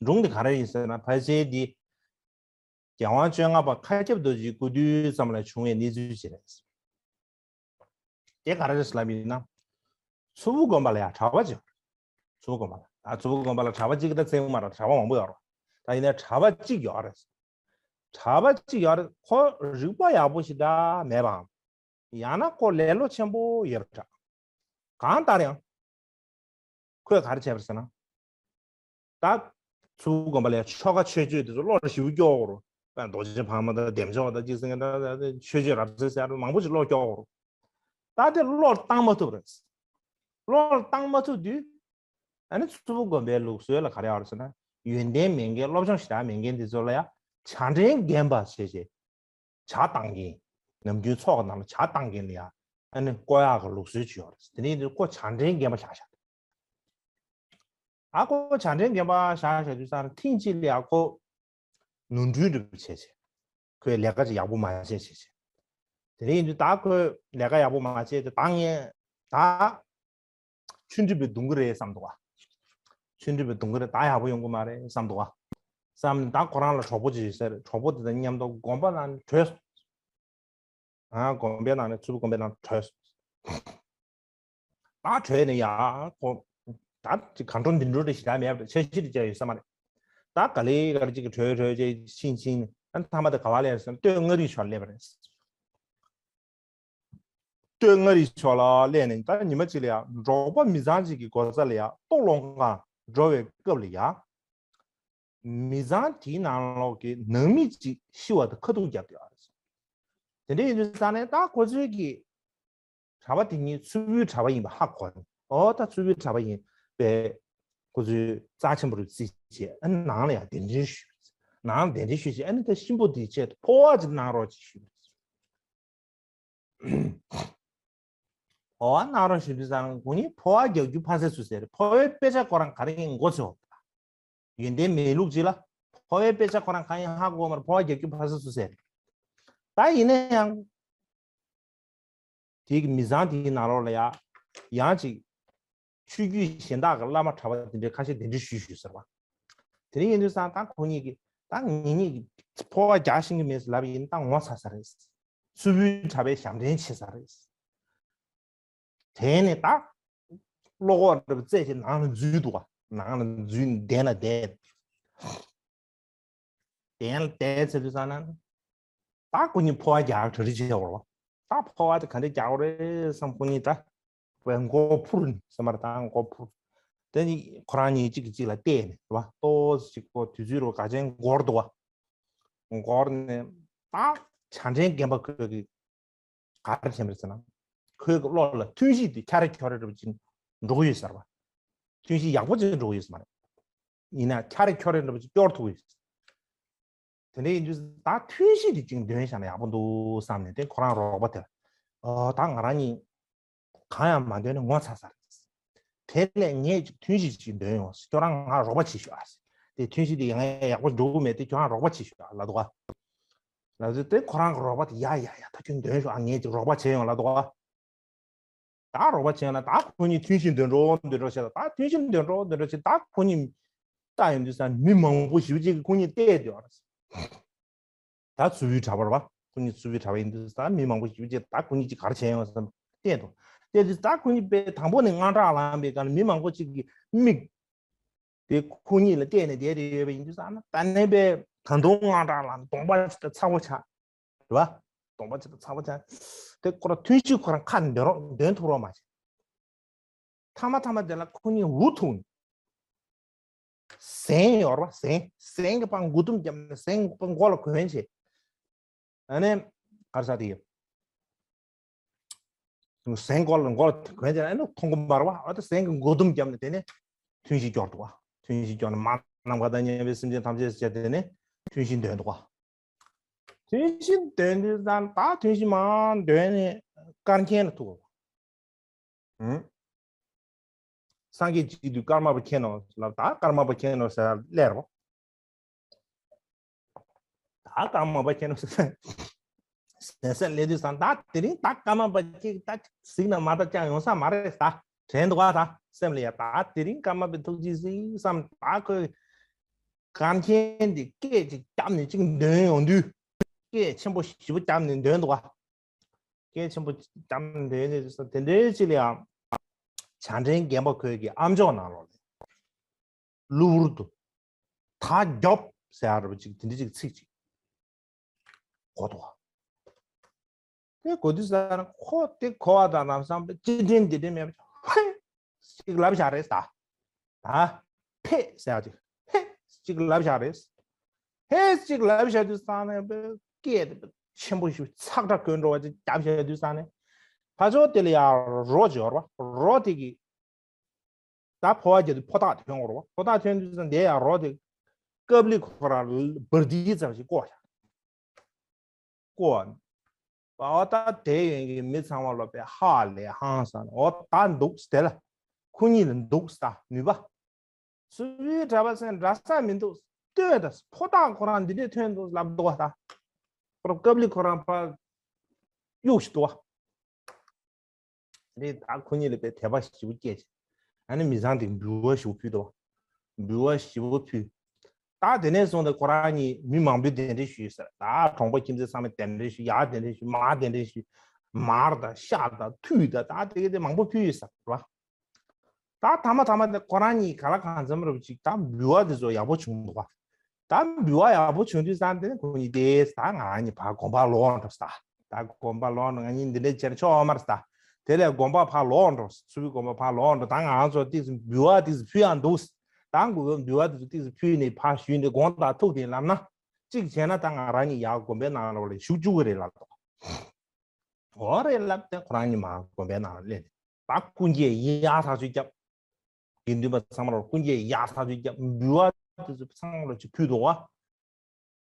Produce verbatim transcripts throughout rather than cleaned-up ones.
སྒྲུང་དེ་ག་རེ་ཡིན་ཟེར་ན། ཕལ་ཆེར་འདི་རྒྱལ་དབང་བཅོ་ལྔ་པ་མཁའ་ཁྱབ་རྡོ་རྗེའི་སྐུ་དུས་ཙམ་ལ་བྱུང་བའི་གནས་ཚུལ་ཅིག་རེད། དེ་ག་རེ་རེད་ལབ་ཡིན་ན། མཚུར་ཕུ་དགོན་པ་ལ་ཡང་གྲྭ་པ་ཅིག་ཡོད་རེད། མཚུར་ཕུ་དགོན་པ་ལ། ད་མཚུར་ཕུ་དགོན་པ་ལ་གྲྭ་པ་གཅིག་གི་ད་ཚད་མ་རེད། གྲྭ་པ་མང་པོ་ཡོད་རེད། ད་ཡིན་ནའི་གྲྭ་པ་གཅིག་ཡོད་རེད། གྲྭ་པ་གཅིག་ཡོད་རེད། ཁོ་རིག་པ་ཡག་པོ་ཞེ་དྲག་མེད་པའམ། ཡང་ན་ཁོ་ལེ་ལོ་ཆེན་པོ་ཡོད་པ་འདྲ། གང་ལྟར་ཡང་། ཁོས་ག་རེ་བྱས་པ་རེད་ཟེར་ན། ད་མཚུར་ཕུ་དགོན་པ་ལ་ཆོ་ག་མཆོད་བརྗོད་དེ་ཚོ་བློར་ཞེ་པོ་སྐྱོ་གི་རེད། རྡོ་རྗེ་འཕགས་མ་དང་བདེ་མཆོག་དང་གཅིག་ཟེར་མཁན་ད་ད་ད་མཆོད་བརྗོད་རབ་གསལ་ཟེར་མང་པོ་ཞིག་བློར་སྐྱོ་གི་རེད། ད་དེ་བློར་བཏང་མ་ཐུབ་རེད། བློར་བཏང་མ་ཐུབ་དུས། ཨ་ནི་མཚུར་ཕུ་དགོན་པའི་ལུགས་སྲོལ་ལ་ག་རེ་ཡོད་རེད་ཟེར་ན། ཡོན་ཏན་མེད་མཁན། སློབ་སྦྱོང་ཞེ་དྲག་མེད་མཁན་དེ་ཚོ་ལ་ཡང་བྱ་འདྲེན་བརྒྱན་པ་བྱས་བྱས། ཇ་བཏང་གིན། ནམ་རྒྱུན་ཚོགས་ནང་ལ་ཇ་བཏང་གིན་ལ་ཡ། ཨ་ནི་བསྐོ་ཡག་གི་ལུགས་སྲོལ་ཅིག་ཡོད་རེད། དེ་ནས་ཁོ་ཇ་འདྲེན་རྒན་པ་བཞག་བཞག་ཨ་ཁོ་ཇ་འདྲེན་རྒན་པ་བཞག་བཞག་དུས་ཙང་ཐེངས་གཅིག་ལ་ཡ་ཁོ་ནོར་འཁྲུལ་འདྲ་པོ་བྱས་བྱས། ཁོས་ལས་ཀ་ཅིག་ཡག་པོ་མ་བྱས་བྱས་བྱས། དེ་ནས་ཡིན་དུས་ད་ཁོས་ལས་ཀ་ཡག་པོ་མ་བྱས་ཏེ། ད་ངས་ད། ཆུ་འདྲ་པོ་རྡུང་གི་རེད་བསམ་འདུག་ག་ཆུ་འདྲ་པོ་རྡུང་གི་རེད། ད་ཡག་པོ་ཡོང་གི་མ་རེད་བསམ་འདུག་ག་བསམ་ནས་ད་ཁོ་རང་ལ་གྲོགས་པོ་ཅིག་ཡོད་ས་རེད། གྲོགས་པོ་དེ་དང་མཉམ་དུ་དགོན་པ་ནང་ནས་བྲོས་སོང་། ཨ། དགོན་པའི་ནང་ནས། མཚུར་ཕུ་དགོན་པའི་ནང་བྲོས་སོང་། ད་བྲོས་ནས་ཡ་ཁོ། ད་ཅིག་གང་འགྲོ་འདི་འགྲོ་རེ་ཞེ་དྲག་མེད་པ་རེད། འཆར་གཞི་རེ་བྱས་ཡོད་ས་མ་རེད། ད་ག་ལེ་ག་ལེ་ཅིག་གིས་བྲོས་བྲོས་བྱས་ཕྱིན་ཕྱིན་ནས། ཨ་ནི་མཐའ་མ་དེ་ག་པར་སླེབས་རེད་ཟེར་ན། སྟོད་མངའ་རིས་ཕྱོགས་སླེབས་པ་རེད། སྟོད་མངའ་རིས་ཕྱོགས་ལ་སླེབས་ནས་ད་ཉི་མ་གཅིག་ལ་ཡ། འབྲོག་པ་མི་ཚང་གཅིག་གི་སྒོ་རྩ་ལ་ཡ་ལྟོ་སློང་ག་འགྲོ་བའི་སྐབས་ལ་ཡ། མི་ཚང་དེའི་ནང་ལོགས་ཀྱི་ནང་མི་གཅིག་ཤི་བ་དང་ཁ་ཐུག་བརྒྱབ་བསྡད་ཡོད་རེད། དེ་འདྲ་ཡིན་དུས་ཙང་ནས་ད་ཁོ་ཚོའི་གི་གྲྭ་པ་དེ་གཉིས་མཚུར་ཕུའི་གྲྭ་པ་ཡིན་པ་ཧ་གོ་ནས། ཨོ། ད་མཚུར་ཕུའི་གྲྭ་པ་ཡིན་པས། ཁོ་ཚོས་རྩ་ཆེན་པོ་རུ་བརྩིས་བྱས། ཨ་ནི་ནང་ལ་ཡང་གདན་འདྲེན་ཞུས། ནང་ལ་གདན་འདྲེན་ཞུས་བྱས། ཨ་ནི་ད་གཤིན་པོ་དེའི་ཆེད་དུ་འཕོ་བ་ཅིག་གནང་རོགས་ཅིག་ཞུས། འཕོ་བ་གནང་རོགས་ཞུས་དུས་ཙང་ཁོ་གཉིས་འཕོ་བ་རྒྱག་རྒྱུ་ཕ་སེ་སུ་ཟེར། འཕོ་བའི་དཔེ་ཆ་ཁོ་རང་ག་རེ་ཡིན་མགོ་ཚོས། ཡོན་ཏན་མེད་ལུགས་ཅིག་ལ། འཕོ་བའི་དཔེ་ཆ་ཁོ་རང་གང་ཡིན་ཧ་གོ་མ་རེད། འཕོ་བ་རྒྱག་རྒྱུ་ཕ་སེ་སུ་ཟེར། ད་ཡིན་ན་ཡང་། དེའི་མི་ཚང་དེའི་ནང་ལོགས་ལ་ཡ། ཡང་ཅིག་ཆོས་བརྒྱུད་གཞན་དག་གི་བླ་མ་གྲྭ་པ་དེ་འདྲའི་ཁ་ཤས་གདན་འདྲེན་ཞུས་ཞུས་ཟེར་བ། དེ་རིང་ཡིན་དུས་ཙང་ད་ཁོ་གཉིས་ཀྱིས། ད་ངེད་གཉིས་ཀྱིས་འཕོ་བ་རྒྱག་ཤེས་ཀྱི་མེད་ཟེར་ལབ་ཡིན། ད་ངོ་ཚ་ས་རེད། མཚུར་ཕུའི་གྲྭ་པས་ཞབས་འདྲེན་བྱེད་ས་རེད། དེ་ནས་ད་བློ་ཁོག་འདྲ་པོ་རྩད་ཆེ། ནང་ལ་འཛུལ་འདུག་ག་ནང་ལ་འཛུལ་ནས་གདན་ལ་བསྡད། གདན་ལ་བསྡད་ཚར་དུས་ཙང་ན། ད་ཁོ་གཉིས་འཕོ་བ་རྒྱག་གྲ་སྒྲིག་བྱེད་དགོས་རེད་པ། ད་འཕོ་བ་དེ་ག་འདྲ་རྒྱག་དགོས་རེད་བསམ། ཁོ་གཉིས་ད་བའི་མགོ་འཕུར་ནས་ཟེར་མ་རེད། ད་མགོ་འཕུར། དེ་ནི་ཁོ་རང་གཉིས་གཅིག་གིས་གཅིག་ལ་བལྟས་ནས་རེད་པ། ཏོག་ཙམ་ཅིག་ཁོ་དུས་ཚོད་རུ་ག་ཅན་འགོར་འདུག་ག་འགོར་ནས་ད་བྱ་འདྲེན་རྒན་པ་ཁོས་གི་ག་རེ་བྱས་པ་རེད་ཟེར་ན། ཁོའི་བློ་ལ་ཐུན་བཞི་དེ་འཁྱར་རེ་འཁྱོར་རེ་འདྲ་པོ་ཅིག་འགྲོ་གི་ཡོད་ཟེར་བ། ཐུན་བཞི་ཡག་པོ་ཅིག་འགྲོ་གི་ཡོད་ཟེར་མ་རེད། ཡིན་ན་འཁྱར་རེ་འཁྱོར་རེ་འདྲ་པོ་ཅིག་སྐྱོར་ཐུབ་ཀྱི་ཡོད། དེ་འདྲ་ཡིན་དུས་ད་ཐུན་བཞི་དེ་ཅིག་འདོན་བཞག་ན་ཡག་པོ་འདུག་བསམ་ནས། དེ་ཁོ་རང་རོགས་པ་དེར། ཨོ། ད་ང་རང་གཉིས་གང་ཡང་མ་འདོན་ནས་ངོ་ཚ་ཚ་རེད། དེ་ལས་ངས་ཅིག་ཐུན་བཞི་ཅིག་འདོན་ཡོང་། ཁྱོད་རང་ང་རོགས་པ་བྱེད་ཤོག་ཨ། དེ་ཐུན་བཞི་དེ་ང་ཡག་པོ་འགྲོ་གི་མེད། དེ་ཁྱོད་རང་རོགས་པ་བྱེད་ཤོག་ཨ་ལབ་འདུག་ག་ལབ་དུས་དེ་ཁོ་རང་གི་རོགས་པ་དེ། ཡ་ཡ་ཡ། ད་ཁྱོད་འདོན་ཤོག་ཨ། ངས་ཅིག་རོགས་པ་བྱས་ཡོང་ལབ་འདུག་ག་ད་རོགས་པ་བྱས་ཡོང་ན་ད་ཁོ་གཉིས་ཐུན་བཞི་འདོན་རོགས་འདོན་རོགས་བྱས། ད་ཐུན་བཞི་འདོན་རོགས་འདོན་རོགས་བྱས། ད་ཁོ་གཉིས་ལྟ་ཡོང་དུས་ཙང་མི་མང་པོ་ཞེ་པོ་ཅིག་གིས་ཁོ་གཉིས་བལྟས་བསྡད་པ་རེད། ད་མཚུར་ཕུའི་གྲྭ་པ་རེད་པ། ཁོ་གཉིས་མཚུར་ཕུའི་གྲྭ་པ་ཡིན་དུས་ད་མི་མང་པོ་ཞེ་པོ་ཅིག་ད་ཁོ་གཉིས་ཀྱིས་ག་རེ་བྱས་ཡོང་བསམ་བལྟས་འདུག་བལྟས་དུས་ད་ཁོ་གཉིས་དཔེ་དང་པོ་ནས་དངངས་སྐྲག་ལངས་པའི་སྒང་ལ་མི་མང་པོ་ཅིག་གི་མིག་དེ་ཁོ་གཉིས་ལ་བལྟས་ནས་བསྡད་དེ་ཡོད་པ་ཡིན་དུས་ཙང་ན། ད་ནས་དཔེ་ད་དུང་དངངས་སྐྲག་ལངས། གདོང་པ་ཅིག་ད་ཚ་པོ་ཆགས། རེད་པ། གདོང་པ་ཅིག་ད་ཚ་པོ་ཆགས། དེ་ཁོ་རང་ཐུན་བཞི་ཁོ་རང་ཁ་ནས་འདོན་རོགས། འདོན་ཐུབ་རོགས་མ་བྱས། མཐའ་མ་མཐའ་མ་དེ་ལ་ཁོ་གཉིས་འུ་ཐུག་ནས། གཟན་ཡོད་རེད་པ། གཟན། གཟན་གྱི་པར་མགོ་ཐུམ་བརྒྱབ་ནས་གཟན་གྱི་པར་མགོ་ལ་གོན་བྱས། ཨ་ནི་ག་རེ་ཟེར་དེ་ཡོད། གཟན་མགོ་ལ་མགོ་ལ་གོན་བྱས་ཨ་ནི་མཐོང་གི་མ་རེད་པ། ཨ་ད་གཟན་གྱི་མགོ་ཐུམ་བརྒྱབ་ནས་དེ་ནས་ཐུན་བཞི་སྐྱོར་འདུག་ག་ཐུན་བཞི་སྐྱོར་ནས་མར་ནམ་མཁའ་དང་མཉམ་པའི་སེམས་ཅན་ཐམས་ཅད་ཟེར་བྱས། དེ་ནས་ཐུན་བཞི་འདོན་འདུག་ག་ཐུན་བཞི་འདོན་དུས་ཙང་ད་ཐུན་བཞི་མར་འདོན་ནས་སྐར་མཁན་ལ་ཐུག་ག་ཨུ། སངས་རྒྱས་སྐྱིད་དུས་ཀརྨ་པ་མཁྱེན་ནོ་ལབ། ད་ཀརྨ་པ་མཁྱེན་ནོ་ཟེར་སླེབས་རོ། ད་ཀརྨ་པ་མཁྱེན་ནོ་ཟེར་ཟེར་སླེབས་དུས་ཙང་། ད་དེ་རིང་ད་ཀརྨ་པ་ཅིག་ད་གཟིགས་ན་མ་ད་ཅང་ཡོང་ས་མ་རེད། ད་དྲན་འདུག་ག་ད་སེམས་ལ་ཡ། ད་དེ་རིང་ཀརྨ་པའི་ཐུགས་རྗེ་གཟིགས་བསམ། ད་ཁོས་ རྐང་རྒྱན་འདི་སྐད་ཅིག་བརྒྱབ་ནས་ཅིག་འདོན་ཡོང་དུས། སྐད་ཆེན་པོ་ཞེ་པོ་བརྒྱབ་ནས་འདོན་འདུག་བ། སྐད་ཆེན་པོ་བརྒྱབ་ནས་འདོན་ནས་དེ་འདྲའི་ཅིག་ལ་ཡང་། བྱ་ཁྲའི་རྒན་པ་ཁོས་ཀྱི་ཨམ་ཅོག་ནང་ལོགས་ལ། གློ་བུར་དུ། ད་རྒྱོབ་ཟེར་ཡ་འདྲ་པོ་ཅིག་དེ་འདྲ་ཅིག་ཚིག་ཅིག་གོ་འདུག་བ། དེ་གོ་དུས་ཙང་ཁོ་དེ་གོ་བ་དང་ལམ་སང་ཅི་དྲན་འདི་དྲན་མེད་པ་ཧེ་ཅིག་ལབ་བཞག་རེད་ད། ད་ཕེ་ཟེར་ཡ་ཅིག་ཧེ་ཅིག་ལབ་བཞག་རེད། ཧེ་ཅིག་ལབ་བཞག་དུས་ཙང་ནས་སྐད་དེ་ཆེན་པོ་ཞིག་ཚག་སྒྲ་གོན་འགྲོ་བ་ཅིག་བརྒྱབ་བཞག་དུས་ཙང་ནས་ཕར་ཕྱོགས་དེ་ལ་ཡར་རོ་ཅིག་ཡོད་རེད་བ། རོ་དེ་གི་ད་ཕོ་བ་རྒྱབ་དུས་ཕོ་ཐག་ཐོན་དགོས་རེད་བ། ཕོ་ཐག་ཐོན་དུས་ཙང་དེ་ཡར་རོ་དེ་ཀབ་ལི་ཁོ་རང་བར་དིའི་ཙམ་ཞིག་བཀོག་བཞག་བཀོག་པ། འོ་ད་དེ་ཡོང་གི་མི་ཚང་མ་ལོ་པའི་ཧ་ལས་ཧང་སང་། འོ་ད་འདུག་དེ་ལ་ཁོ་གཉིས་ལ་འདུག་ད་ནུས་པ། སུ་བའི་གྲྭ་པ་ཚོས་འདྲ་ས་མི་འདུག་ལྟོས་ད། ཕོ་ཐག་ཁོ་རང་འདི་འདྲས་ཐོན་འདུག་ལབ་འདུག་བ། ད་ཁོ་རང་ཀབ་ལི་ཁོ་རང་ཕར་གཡུག་ཞིག་འདུག་བ། རེད། ད་ཁོ་གཉིས་ལ་དཔེ་དད་པ་ཞེ་པོ་སྐྱེས་བྱས། ཨ་ནི་མི་ཚང་དེ་འབུལ་བ་ཞེ་པོ་ཕུལ་འདུག་བ། འབུལ་བ་ཞེ་པོ་ཕུལ། ད་དེ་ནས་བཟུང་སྟེ་ཁོ་རང་གཉིས་མི་མང་པོས་གདན་འདྲེན་ཞུས་ཟེར། ད་གྲོང་པ་ཁྱིམ་མཚེས་ཚང་མས་གདན་འདྲེན་ཞུས། ཡར་གདན་འདྲེན་ཞུས། མར་གདན་འདྲེན་ཞུས། མར་དང་ཤ་དང་ཐུད་དང་ད་དེ་ག་དེ་མང་པོ་ཕུལ་ཡོད་ཟེར་བ། ད་ཐ་མ་ཐ་མ་དེ་ཁོ་རང་གཉིས་ག་ལ་གང་འཚམ་རུ་ཅིག་ད་འབུལ་བ་དེ་ཚོ་ཡག་པོ་བྱུང་འདུག་བ། ད་འབུལ་བ་ཡག་པོ་བྱུང་དུས་ཙང་དེ་ནས་ཁོ་གཉིས་དེ་ད་ང་གཉིས་ཕར་དགོན་པ་ལོག་འགྲོ་ས། ད་དགོན་པ་ལོག་འགྲོ། ང་གཉིས་འདི་འདྲའི་བྱས་ན་ཆོག་མ་རེད་ས། དེ་ལས་དགོན་པ་ཕར་ལོག་འགྲོ། ཚུར་བའི་དགོན་པ་ཕར་ལོག་འགྲོ། ད་ང་ཚོ་ཏིག་ཙམ་འབུལ་བ་ཏིག་ཙམ་ཕུལ་ཡག་འདུག་ད་འབུལ་བ་འབུལ་བ་ཏིག་ཙམ་ཏིག་ཙམ་ཕུལ་ནས་ཕར་ཞུས་ནས་དགོངས་དག་ཐུགས་དེ་ལབ་ན། གཅིག་བྱས་ན་ད་ང་རང་གཉིས་ཡར་དགོན་པའི་ནང་ལོགས་ལ་བཞུགས་བཅུག་གི་རེད་ལབ་འདུག་འོ་རེད་ལབ་སྟེ་ཁོ་རང་གཉིས་མར་དགོན་པའི་ནང་ལ་སླེབས་ནས་ད་སྐུ་འགྱེད་ཡག་ཐག་ཆོད་བརྒྱབ། དགེ་འདུན་པ་ཚང་མ་ལ་སྐུ་འགྱེད་ཡག་ཐག་ཆོད་བརྒྱབ། འབུལ་བ་དེ་ཚོ་ཚང་མ་ལ་ཅིག་ཕུལ་འདུག་བ།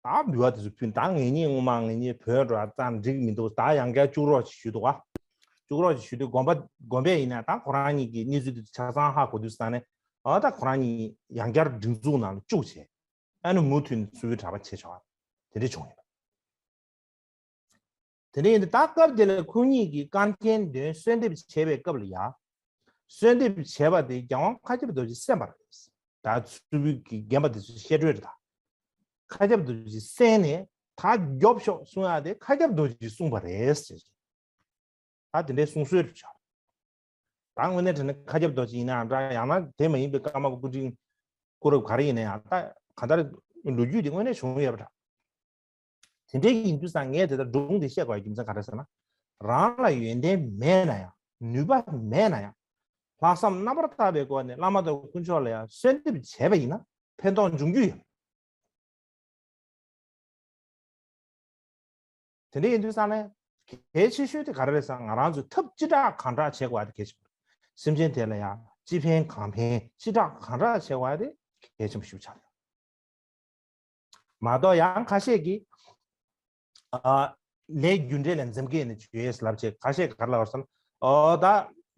ད་འབུལ་བ་དེ་ཚོ་ཕུལ། ད་ངེད་གཉིས་སྔོན་མ་ངེད་གཉིས་བོད་འགྲོ་ཡག་ཙང་འགྲིག་མི་འདུག་ད་ཡང་བསྐྱར་བཅུག་རོགས་ཅིག་ཞུས་འདུག་བ། བཅུག་རོགས་ཅིག་ཞུས་དུས་དགོན་པ་དགོན་པས་ཡིན་ན་ད་ཁོ་རང་གཉིས་ཀྱི་གནས་ཚུལ་དེ་ཆ་ཚང་ཧ་གོ་དུས་ཙང་ནས། ཨ་ད་ཁོ་རང་གཉིས་ཡང་བསྐྱར་སྒྲིག་འཛུགས་ནང་ལ་བཅུག་བྱས། ཨ་ནི་མུ་མཐུད་ནས་ཚུར་གྲྭ་པ་བྱས་ཆོག་དེ་འདྲ་བྱུང་ཡོད། དེ་འདྲ་ཡིན་དུས་ད་སྐབས་དེ་ལ་ཁོ་གཉིས་ཀྱིས་རྐང་རྒྱན་འདོན་གསོལ་འདེབས་བྱས་པའི་སྐབས་ལ་ཡ། གསོལ་འདེབས་བྱས་པ་དེ་རྒྱལ་དབང་མཁའ་ཁྱབ་རྡོ་རྗེས་གསན་པ་རེད། ད་ཚུར་ཕུད་ཀྱི་རྒན་པ་དེ་ཚོས་བཤད་སྲོལ་རེད་ད། མཁའ་ཁྱབ་རྡོ་རྗེས་གསན་ནས་ད་རྒྱོབ་ཤོག་གསུང་ཡག་དེ་མཁའ་ཁྱབ་རྡོ་རྗེས་གསུངས་པ་རེད་ཟེར། ད་དེ་འདྲའི་གསུང་སྲོལ་རེད་ཤག་ད་དངོས་གནས་དྲང་གནས་མཁའ་ཁྱབ་རྡོ་རྗེ་ཡིན་ནའང་འདྲ། ཡང་ན་དེ་མ་ཡིན་པའི་ཀརྨ་པ་སྐུ་ཕྲེང་སྐུ་རབ་ག་རེ་ཡིན་ན་ཡང་ད་གང་ལྟར་ལོ་རྒྱུས་དེ་དངོས་གནས་བྱུང་ཡོད་པ་འདྲ། དེ་འདྲའི་ཡིན་དུས་ཙང་ངས་དེ་ལྟར་སྒྲུང་འདི་བཤད་དགོས་པའི་རྒྱུ་མཚན་ག་རེ་ཟེར་ན། རང་ལ་ཡོན་ཏན་མེད་ན་ཡང་ནུས་པ་མེད་ན་ཡང་། ལྷག་བསམ་རྣམ་པར་དག་པའི་སྒོ་ནས་བླ་མ་དང་དཀོན་མཆོག་ལ་ཡང་གསོལ་འདེབས་བྱས་པ་ཡིན་ན་ཕན་ཐོགས་འབྱུང་རྒྱུ་ཡོད། དེ་འདྲ་ཡིན་དུས་ཙང་ནས་གལ་ཆེ་ཤོས་དེ་ག་རེ་རེད་ཟེར་ན། ང་རང་ཚོས་ཐབས་ཅི་དྲག་གང་དྲག་བྱེད་དགོས་པ་དེ་གལ་ཆེན་པོ་རེད། སེམས་ཅན་དེ་ལ་ཡང་ཅི་ཕན་གང་ཕན་ཅི་དྲག་གང་དྲག་བྱེད་དགོས་པ་དེ་གལ་ཆེན་པོ་ཞིག་ཆགས་ཡོད། མ་གཏོགས་ཡང་ཁ་ཤས་ཀྱིས་ཨ་ལས་རྒྱུ་འབྲས་ལ་འཛེམ་གི་ཡིན་ནས་བརྗོད་ཡས་ལབ་བྱས། ཁ་ཤས་ག་རེ་ལབ་ཟེར་ན། ཨོ་ད་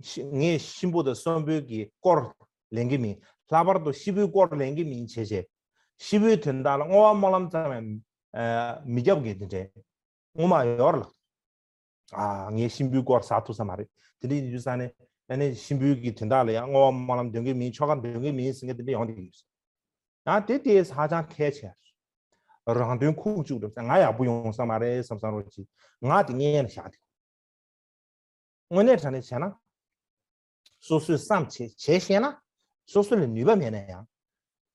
ཤི་ངས་གཤིན་པོ་དང་གསོན་པོའི་གི་སྐོར་ལེན་གི་མིན། ལྷག་པར་དུ་ཤི་བོའི་སྐོར་ལེན་གི་མིན་བྱས་བྱས། ཤི་བོའི་དོན་དག་ལ་བསྔོ་བ་སྨོན་ལམ་ཙམ་ཡང་ཨ་མི་རྒྱབ་མཁན་དེ་འདྲའི་ངོ་མ་ཡོད་རེད་ལགས། ཨ་ངས་གཤིན་པོའི་སྐོར་ཟ་ཐུབ་ས་མ་རེད། དེ་འདྲ་ཡིན་དུས་ཙང་ནས་ཨ་ནི་གཤིན་པོའི་གི་དོན་དག་ལ་ཡང་བསྔོ་བ་སྨོན་ལམ་འདོན་གི་མིན། ཆོ་ག་འདོན་གི་མིན་ཟེར་མཁན་དེ་འདྲ་ཡོང་བསྡད་ཀྱི་ཡོད། ཡང་དེ་དེ་ཧ་ཅང་གལ་ཆེ། རང་དོན་ཁུག་བཅུག་འགྲོ་ཙང་ང་ཡག་པོ་ཡོང་ས་མ་རེད་བསམ་བསམ་རོགས་གྱིས། ང་དེ་སྔོན་ལ་བཞག་དེ། དངོས་གནས་དྲང་གནས་བྱས་ན། སོ་སོས་བསམ་བྱས་བྱས་ཤེས་ན། སོ་སོ་ལ་ནུས་པ་མེད་ན་ཡང་།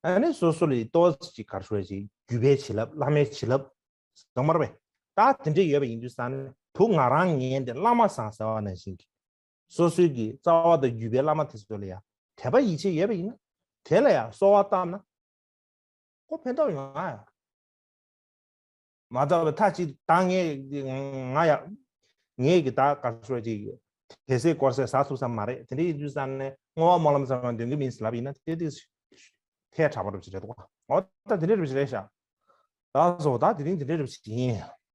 ཨ་ནི་སོ་སོ་ལ་ཏོག་ཙམ་ཅིག་ག་རེ་ཞུ་དགོས་རེད། ཅིག་རྒྱུད་པའི་བྱིན་རླབས་བླ་མའི་བྱིན་རླབས། ཟེར་མ་རེད་པས། ད་དེ་འདྲ་ཡོད་པ་ཡིན་དུས་ཙང་ནས་བུ་ང་རང་ངན་དེ་བླ་མ་བཟང་ཟེར་བ་ནང་བཞིན་གྱི། སོ་སོའི་གི་རྩ་བ་དང་རྒྱུད་པའི་བླ་མ་དེ་ཚོ་ལ་ཡང་དད་པ་ཡིད་ཆེས་ཡོད་པ་ཡིན་ན། དེ་ལ་ཡང་གསོལ་བ་བཏབ་ན། ཁོ་ཕན་ཐོགས་ཡོང་ང་ཡ། མ་བཏབ་པའི་མཐའ་གཅིག་ད་ངས་ང་ཡ། ངས་གི་ད་ག་ཚོད་ཅིག་དད་སེམས་དཀོར་སེམས་ཟ་ཐུབ་ས་མ་རེད། དེ་འདྲ་ཡིན་དུས་ཙང་ནས་བསྔོ་བ་སྨོན་ལམ་ཟེར་བ་འདོན་གི་མིན་ཟེར་ལབ་ཡིན་ན་དེ་དེ་ཐལ་དྲགས་པ་རུ་ཅིག་རེད་འདུག་ག་འོ་ད་དེ་འདྲ་རུ་ཅིག་རེད་ཤག་ད་སོ་ད་དེ་རིང་དེ་འདྲ་རུ་ཅིག་ཡིན།